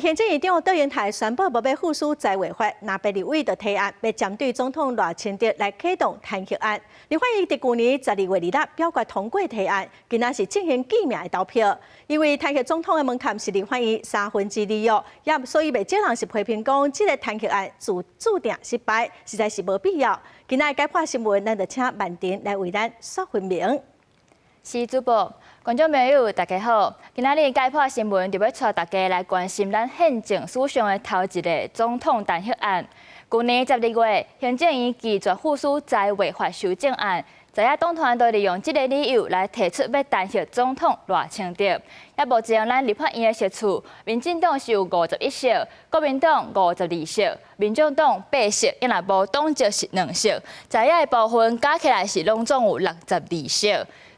行政院長卓榮泰宣布無欲副署在位法，藍白立委就提案，欲針對總統賴清德來啟動彈劾案。立法院佇舊年12月2日表決通過提案，今仔是進行記名的投票。因為彈劾總統的門檻是立法院三分之二哦，也所以袂少人是批評講，這个彈劾案注注定失敗，實在是無必要。今仔解破新聞，咱就請曼婷來為咱說分明。是主播，觀眾朋友大家好。今仔日解破新聞就欲帶大家來關心咱憲政史上的頭一个總統彈劾案。舊年12月，行政院拒絕副署在位法修正案，在野黨團都利用這个理由來提出欲彈劾總統賴清德。也目前咱立法院的席次，民進黨是有51席，國民黨52席，民眾黨八席，也若無黨籍是兩席，在野的部分加起來是攏總有62席。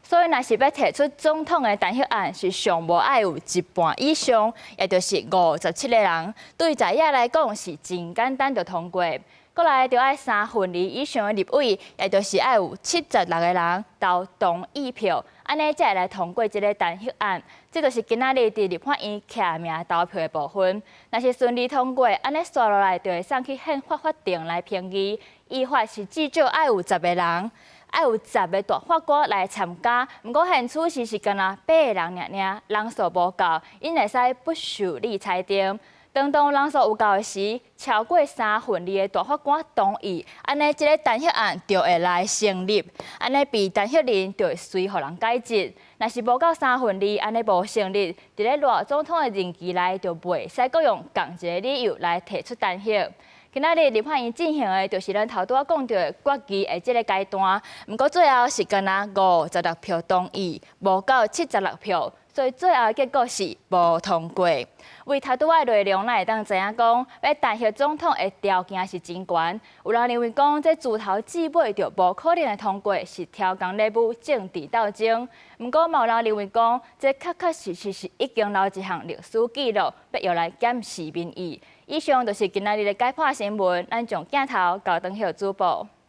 所以，若是欲提出總統的彈劾案，是上無愛有一半以上，也就是57個人。對在野來講是真簡單就通過。過來就愛三分二以上的立委，也就是愛有76個人投同意票，按呢才會來通過這个彈劾案。這就是今仔日佇立法院記名投票的部分。若是順利通過，按呢紲落來就會送去憲法法庭來評議。依法是至少愛有十个人。愛有十个大法官來參加，毋過現此時是干焦八个人爾爾，人數無夠，𪜶會使不受理裁定。當當人數有夠的時，超過三分二的大法官同意，按呢這个彈劾案就會來成立，按呢被彈劾人就會隨予人解職。若是無夠三分二，按呢無成立，佇咧賴總統的任期內就袂使閣用仝一个理由來提出彈劾。今仔日立法院進行的，就是咱頭拄仔講著的決議的這个階段。毋過最後是干焦56票同意，無夠76票，所以最後的結果是無通過。為頭拄仔的內容，咱會當知影講，欲彈劾總統的條件是真懸。有人認為講，這自頭至尾就無可能會通過，是超工咧舞政治鬥爭。毋過，嘛有人認為講，這確確實實是已經留一項歷史記錄，欲用來檢視民意。以上就是今仔日的解破新聞，咱將鏡頭交轉予主播。